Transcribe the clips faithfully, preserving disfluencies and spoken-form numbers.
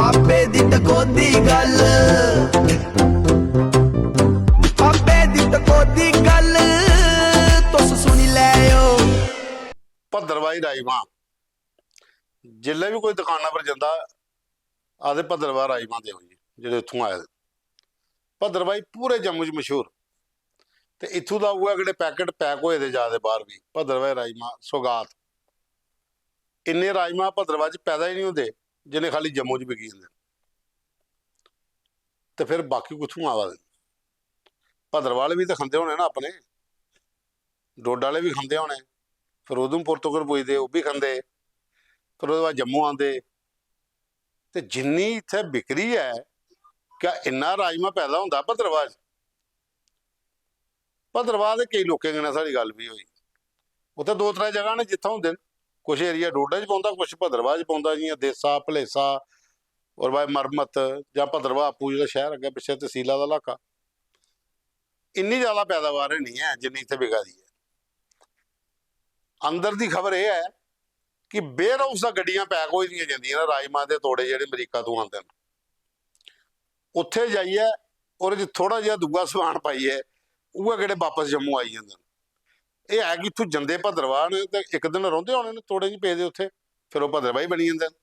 आपे दी टकोदी गल्ल, आपे दी टकोदी गल्ल, तुस सुनी लैओ। भद्रवाही राजमा, जिसलै बी कोई दकाना पर जंदा, आखदे, "भद्रवाह राजमा देओ जी, जेह्ड़े उत्थूं आए दे।" भद्रवाही पूरे जम्मू च मशहूर। ते इत्थूं दा उ'ऐ, अगले पैकेट पैक होए दे जा दे बाहर बी, भद्रवाही राजमा, सौगात। इन्ने राजमा भद्रवाह च पैदा ही नहीं होंदे, जिन्ने खाली जम्मू च बिकी जंदे। ते फिर बाकी कुत्थूं आवा दे? भद्रवाह आह्ले बी ते खंदे होने ना अपने, डोडा आह्ले बी खंदे होने, फिर उधमपुर तगर पुजदे, ओह् बी खंदे, फिर ओह्दे बाद जम्मू आंदे। ते जिन्नी इत्थै बिक्री ऐ, क्या इन्ना राजमा पैदा होंदा भद्रवाह च? भद्रवाह दे केई लोकें कन्नै साढ़ी गल्ल बी होई। उत्थै दो त्रै जगह न जित्थै होंदे न, कुछ एरिया डोडा च पौंदा, कुछ भद्रवाह च पौंदा, जि'यां देसा, भलेसा, और भाई मरमत, जां भद्रवाह आपूं जेह्ड़ा शैह्र अग्गें पिच्छें तसीला दा इलाका। इन्नी ज्यादा पैदावार है नहीं ऐ जिन्नी इत्थै बिका दी ऐ। अंदर दी खबर एह् ऐ कि वेयर हाउस दा गड्डियां पैक होई दियां जंदियां न राजमा दे तोड़े, जेह्ड़े अमरीका तों आंदे न। उत्थै जाइयै ओह्दे च थोह्ड़ा जेहा दूआ समान पाइयै उ'ऐ गड्डे बापस जम्मू आई जंदे न। एह् है कि इत्थूं जंदे भद्रवाह न ते इक दिन रौंह्दे होने न तोड़े च पेदे उत्थै, फिर ओह् भद्रवाही बनी जंदे न।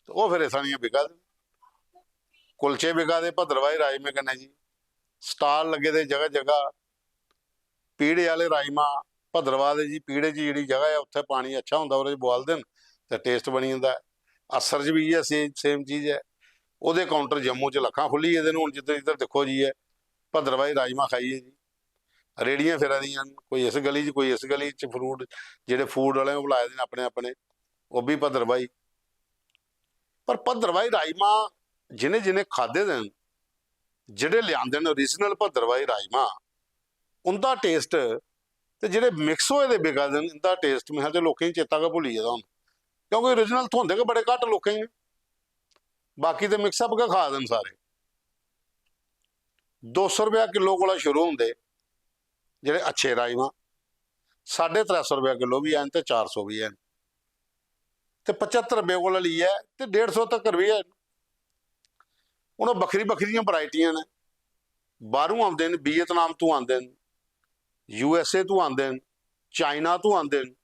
ते ओह् फिर इस आनियां बिका दे। कुलचे बिका दे भद्रवाही राजमे कन्नै जी, स्टाल लग्गे दे जगह जगह। पीढ़े आह्ले राजमा, भद्रवाह दे जी पीढ़े च जेह्ड़ी जगह ऐ, उत्थै पानी अच्छा होंदा, ओह्दे च बुआलदे न ते टेस्ट बनी जंदा ऐ। अस्सर च बी इ'यै से-, सेम चीज ऐ। ओह्दे काउंटर जम्मू च लक्खां खु'ल्ली गेदे न, हून जिद्धर जिद्धर दिक्खो जाइयै भद्रवाही राजमा खाइयै जी। रेह्ड़ियां फिरा दियां न, कोई इस गली च, कोई इस गली च, फ्रूट, जेह्ड़े फूड आह्ले ओह् लाए दे न अपने अपने, ओह् बी भद्रवाही। पर भद्रवाही राजमा जि'नें जि'नें खाद्धे दे न, जेह्ड़े लेआंदे न ओरिजिनल भद्रवाही राजमा, उं'दा टेस्ट ते जेह्ड़े मिक्स होए दे बिका दे न, इं'दा टेस्ट, मेरे ख्याल च लोकें गी चेता गै भुल्ली गेदा हून, क्योंकि ओरिजिनल थ्होंदे गै बड़े घट्ट लोकें गी। बाकी ते मिक्सअप गै खा दे न सारे। दो सौ रपेआ किलो कोला शुरू होंदे जेह्ड़े अच्छे राजमा, साढ़े त्रै सौ रपेआ किलो बी हैन ते चार सौ बी हैन, ते पचत्तर रपेऽ कोला लेइयै ते डेढ़ सौ तक्कर बी हैन। हून ओह् बक्खरी बक्खरियां वैरायटियां न, बाह्रों आंदे न, वियतनाम तों आंदे न, यूएसए तों आंदे न, चाइना तों आंदे न।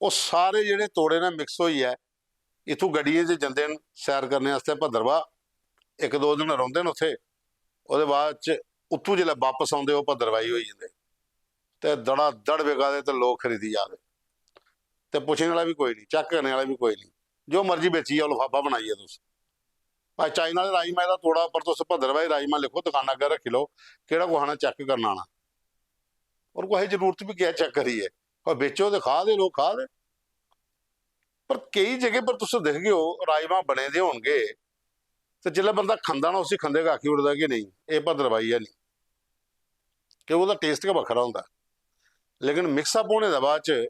ओह् सारे जेह्ड़े तोड़े न मिक्स होइयै इत्थूं गड्डियें च जंदे न सैर करने आस्तै भद्रवाह, इक दो दिन रौंह्दे न उत्थै, ओह्दे बाद च उत्थूं जिसलै बापस औंदे ओह् भद्रवाही होई जंदे। ते दड़ा दड़ बिका दे ते लोक खरीदी जा दे, ते पुच्छने आह्ला बी कोई निं, चैक करने आह्ला बी कोई निं। जो मर्जी बेची जाओ, लफाफा बनाइयै तुस। भाई, चाइना आह्ले राजमाएं दा तोड़ा उप्पर तुस भद्रवाही राजमा लिखो, दकाना अग्गें रक्खी लैओ, केह्ड़ा कुसै ने चैक करना आना? और कुसै जरूरत बी केह् ऐ चैक करियै? पर बेचो ते खा दे लोक, खा दे। पर केई जगह पर तुस दिखगे ओ, राजमा बने दे होनगे, ते जिसलै बंदा खंदा ना, उसी खंदे गै आखी ओड़दा कि नेईं, एह् भद्रवाही है निं, कि ओह्दा टेस्ट गै बक्खरा होंदा। लेकिन मिक्सअप होने दे बाद च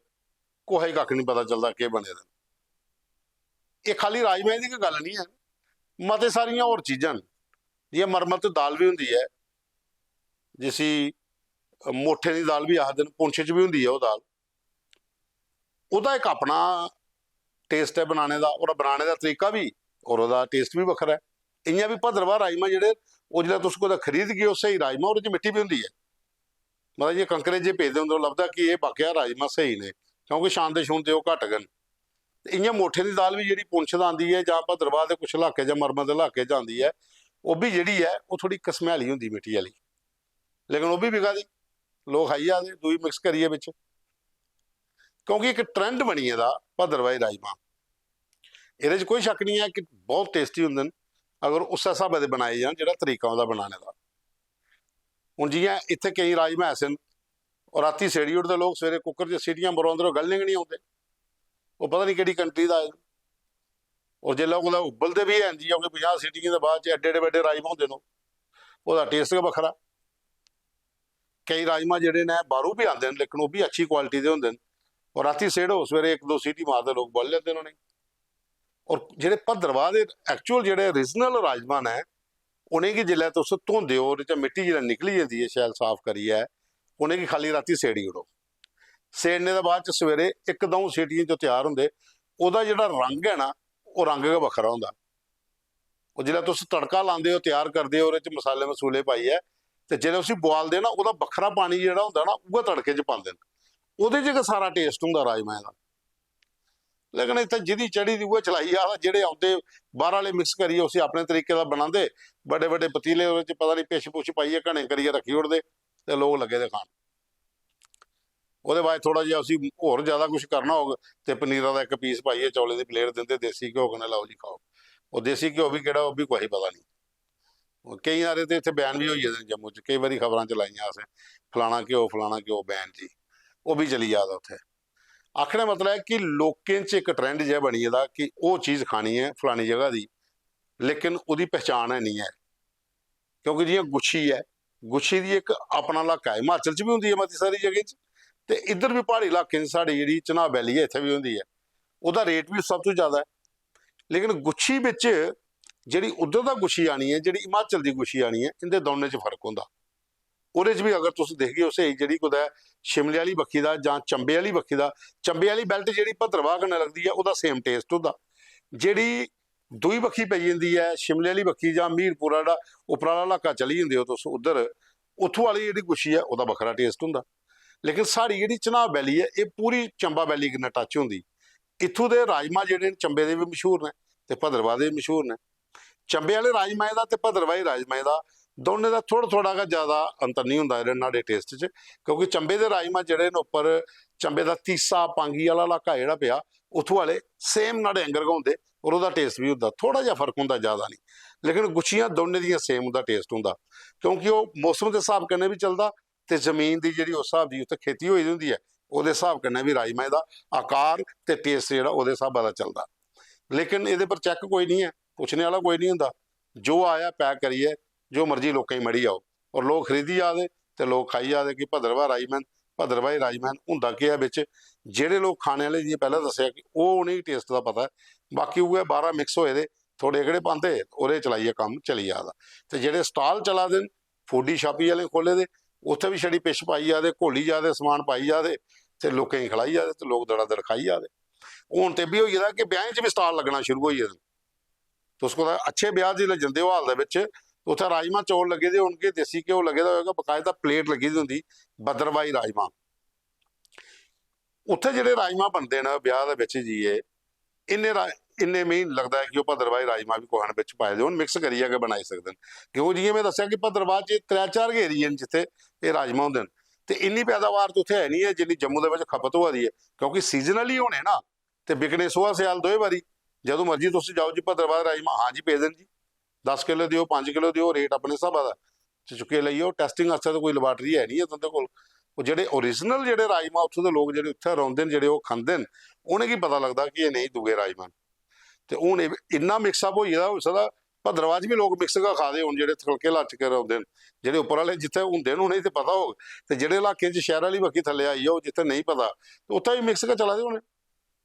कुसै गी कक्ख निं पता चलदा केह् बने दा। एह् खाली राजमाएं दी गै गल्ल निं ऐ, मते सारियां होर चीजां न। जि'यां मरमत दाल बी होंदी ऐ, जिसी मोठें दी दाल बी आखदे न, पुंछ च बी होंदी ऐ ओह् दाल। ओह्दा इक अपना टेस्ट ऐ बनाने दा, ओह्दा बनाने दा तरीका बी, और ओह्दा टेस्ट बी बक्खरा ऐ। इ'यां बी भद्रवाह राजमा जेह्ड़े, ओह् जिसलै तुस कुतै खरीदगे, ओह् स्हेई राजमा, ओह्दे च मिट्टी बी होंदी ऐ। मतलब, इ'यां कंकरे जे पेदे होंदे, ओह् लभदा कि एह् बाकेआ राजमा स्हेई ने, क्योंकि छानदे छूनदे ओह् घट्ट गै न। ते इ'यां मोठें दी दाल बी जेह्ड़ी पुंछ दा आंदी ऐ जां भद्रवाह दे कुछ इलाके जां मरमत दे इलाके च आंदी ऐ, ओह् बी जेह्ड़ी ऐ, ओह् थोह्ड़ी कसमैली होंदी, मिट्टी आह्ली, लेकिन ओह् बी बिका दी, लोक खाई जा दे दूई मिक्स करियै बिच। क्योंकि इक ट्रेंड बनी गेदा भद्रवाही राजमा। एह्दे च कोई शक्क निं ऐ कि बहुत टेस्टी होंदे न, अगर उस्सै स्हाबै दे बनाए जान जेह्ड़ा तरीका ओह्दा बनाने दा। हून जि'यां इत्थै केईं राजमा ऐसे न, ओह् रातीं सेड़ी ओड़दे लोक, सवेरे कुकर च सीटियां मरोआंदे, ओह् गलने गै निं औंदे। ओह् पता निं केह्ड़ी कंट्री दा आए दे। और जिसलै ओह् कुतै उब्बलदे बी हैन, जि'यां कोई पंजाह् सीटियें दे बाद च एड्डे एड्डे बड्डे राजमा होंदे न, ओह्, ओह्दा टेस्ट गै बक्खरा। केईं राजमा जेह्ड़े न, बाह्रों बी आंदे न, लेकिन ओह् बी अच्छी क्वालिटी दे होंदे न। और रातीं सेड़ो, सवेरे इक दो सीटी मारदे लोक, बोआली लैंदे न उ'नेंगी। और जेह्ड़े भद्रवाह दे एक्चुअल जेह्ड़े ओरिजिनल राजमा न, उ'नेंगी जिसलै तुस धोंदे ओ, ओह्दे चा मिट्टी जिसलै निकली जंदी ऐ शैल साफ करियै, उ'नेंगी खाल्ली रातीं सेड़ी ओड़ो। सेड़ने दे बाद च सवेरे इक द'ऊं सीटियें च त्यार होंदे। ओह्दा जेह्ड़ा रंग ऐ ना, ओह् रंग गै बक्खरा होंदा। ओह् जिसलै तुस तड़का लांदे ओ, त्यार करदे ओ, ओह्दे च मसाले मसूले पाइयै, ते जिसलै उसी बुआलदे ना, ओह्दा बक्खरा पानी जेह्ड़ा होंदा ना, उ'ऐ तड़के च पांदे न। ओह्दे च गै सारा टेस्ट होंदा राजमाएं दा। लेकिन इत्थै जिदी चढ़ी दी उ'ऐ चलाई जा, जेह्ड़े औंदे बाह्र आह्ले मिक्स करियै उसी अपने तरीके दा बनांदे, बड्डे बड्डे पतीले, ओह्दे च पता निं पिच्छ पुच्छ पाइयै घने करियै रक्खी ओड़दे ते लोक लग्गे दे खान। ओह्दे बाद थोह्ड़ा जेहा उसी होर ज्यादा कुछ करना होग ते पनीरा दा इक पीस पाइयै चौलें दी प्लेट दिंदे देसी घ्यो कन्नै, "लैओ जी, खाओ।" ओह् देसी घ्यो बी केह्ड़ा, ओह् बी कुसै गी पता निं। केईं बारी ते इत्थै बैन बी होई गेदे न जम्मू च, केईं बारी खबरां चलाइयां असें, "फलाना घ्यो, फलाना घ्यो बैन जी", ओह् बी चली जा दा उत्थै। आखने दा मतलब ऐ कि लोकें च इक ट्रेंड जेहा बनी गेदा कि ओह् चीज खानी ऐ फलानी जगह दी, लेकिन ओह्दी पहचान है निं ऐ। क्योंकि जि'यां गुच्छी ऐ, गुच्छी दी इक अपना इलाका ऐ, हिमाचल च बी होंदी ऐ मती सारी जगह च, ते इद्धर बी प्हाड़ी इलाकें च, साढ़ी जेह्ड़ी चनाब वैली ऐ, इत्थै बी होंदी ऐ। ओह्दा रेट बी सब तों ज्यादा ऐ। लेकिन गुच्छी बिच जेह्ड़ी उद्धर दा गुच्छी आनी ऐ, जेह्ड़ी हिमाचल दी गुच्छी आनी ऐ, इं'दे दौनें च फर्क होंदा। ओह्दे च बी अगर तुस दिखगे ओ स्हेई, जेह्ड़ी कुतै शिमले आह्ली बक्खी दा जां चंबे आह्ली बक्खी दा, चंबे आह्ली बेल्ट जेह्ड़ी भद्रवाह कन्नै लगदी ऐ, ओह्दा सेम टेस्ट होंदा। जेह्ड़ी दूई बक्खी पेई जंदी ऐ, शिमले आह्ली बक्खी जां मीरपुर आह्ला उप्परा आह्ला इलाका चली जंदे ओ तुस उद्धर, उत्थूं आह्ली जेह्ड़ी गुच्छी ऐ, ओह्दा बक्खरा टेस्ट होंदा। लेकिन साढ़ी जेह्ड़ी चनाब वैली ऐ, एह् पूरी चंबा वैली कन्नै टच होंदी। इत्थूं दे राजमा जेह्ड़े न, चंबे दे बी मशहूर न ते भद्रवाह दे बी मशहूर न। चंबे आह्ले राजमाएं दा ते भद्रवाही राजमाएं दा, दौनें दा थोह्ड़ा थोह्ड़ा गै ज्यादा अंतर निं होंदा जेह्ड़े न्हाड़े टेस्ट च, क्योंकि चंबे दे राजमा जेह्ड़े न उप्पर, चंबे दा तीसा, पांगी आह्ला इलाका जेह्ड़ा पेआ, उत्थूं आह्ले सेम न्हाड़े आंगर गै होंदे, और ओह्दा टेस्ट बी होंदा, थोह्ड़ा जेहा फर्क होंदा, ज्यादा निं। लेकिन गुच्छियां दौनें दियां सेम, उं'दा टेस्ट होंदा, क्योंकि ओह् मौसम दे स्हाब कन्नै बी चलदा ते जमीन दी जेह्ड़ी उस स्हाब दी उत्थै खेती होई दी होंदी ऐ, ओह्दे स्हाब कन्नै बी राजमाएं दा आकार ते टेस्ट जेह्ड़ा ओह्दे स्हाबा दा चलदा। लेकिन एह्दे पर चैक कोई निं ऐ, पुच्छने आह्ला कोई निं होंदा। जो आया पैक करियै जो मर्जी लोकें गी मढ़ी आओ, और लोक खरीदी जा दे ते लोक खाई जा दे कि भद्रवाह राजमा न, भद्रवाही राजमा न। होंदा केह् ऐ बिच, जेह्ड़े लोक खाने आह्ले, जि'यां पैह्लें दस्सेआ कि ओह् उ'नेंगी टेस्ट दा पता ऐ, बाकी उ'ऐ बाह्रा मिक्स होए दे, थोह्ड़े एह्कड़े पांदे, ओह्दे चलाइयै कम्म चली जा दा। ते जेह्ड़े स्टाल चला दे न, फूडी छापी आह्ले खोह्ले दे, उत्थै बी छड़ी पिच्छ पाई जा दे, घोली जा दे, समान पाई जा दे ते लोकें गी खलाई जा दे ते लोक दड़ादड़ खाई जा दे। हून ते बी होई गेदा कि ब्याहें च बी स्टाल लग्गना शुरू होई गेदे न। तुस कुतै अच्छे ब्याह जिसलै जंदे ओ हाल दे बिच, उत्थै राजमा चौल लग्गे दे होनगे, देसी घ्यो लग्गे दा होएगा, बकायदा प्लेट लग्गी दी होंदी भद्रवाही राजमा। उत्थै जेह्ड़े राजमा बनदे न ब्याह दे बिच जाइयै, इन्ने रा-, इन्ने मिगी लगदा ऐ कि ओह् भद्रवाही राजमा बी कुसै ने बिच पाए दे होन, मिक्स करियै गै बनाई सकदे न। क्योंकि जि'यां में दस्सेआ कि भद्रवाह च त्रै चार गै एरिये न जित्थै एह् राजमा होंदे न, ते इन्नी पैदावार ते उत्थै है निं ऐ जिन्नी जम्मू दे बिच खपत होआ दी ऐ, क्योंकि सीजनली होने ना, ते बिकने सोहा स्याल दोए बारी। जदूं मर्जी तुस जाओ जी, भद्रवाह राजमा, हां जी, पेदे न जी, दस किलो देओ, पंज किलो देओ, रेट अपने स्हाबा दा। च चुक्कियै लेई जाओ, टेस्टिंग आस्तै ते कोई लैबार्टरी है निं ऐ तुं'दे कोल। ओह् जेह्ड़े ओरिजिनल जेह्ड़े राजमा उत्थूं दे लोक जेह्ड़े उत्थै रौंह्दे न, जेह्ड़े ओह् खंदे न, उ'नेंगी पता लगदा कि एह् नेईं, दूए राजमा न। ते हून एह् इन्ना मिक्सअप होई गेदा, होई सकदा भद्रवाह च बी लोक मिक्स गै खा दे होन, जेह्ड़े थलके लाचे च रौंह्दे न। जेह्ड़े उप्पर आह्ले जित्थै होंदे न, उ'नेंगी ते पता होग, ते जेह्ड़े इलाकें च शैह्र आह्ली बक्खी थल्ले आई जाओ, जित्थै नेईं पता, ते उत्थै बी मिक्स गै चला दे होने।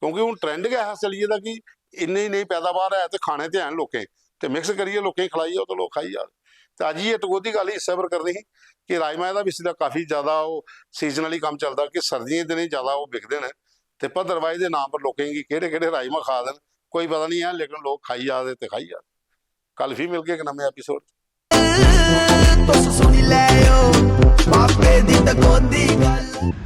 क्योंकि हून ट्रेंड गै ऐसा चली गेदा कि इन्नी नेही पैदावार ऐ ते खाने ते हैन लोकें, ते मिक्स करियै लोकें गी खलाई जाओ ते लोक खाई जाओ। ते अज्ज एह् टकोह्दी गल्ल ही इस्सै पर करनी ही कि राजमाएं दा बी इसदा काफी ज्यादा ओह् सीजनली कम्म चलदा कि सर्दियें दे दिनें ज्यादा ओह् बिकदे न, ते भद्रवाही दे नाम पर लोकें गी केह्ड़े केह्ड़े राजमा खा दे न, कोई पता निं ऐ, लेकिन लोक खाई जा दे ते खाई जा दे। कल फ्ही मिलगे इक नमें एपिसोड। तुस सुनी लैओ बापे दी टकोह्दी गल्ल।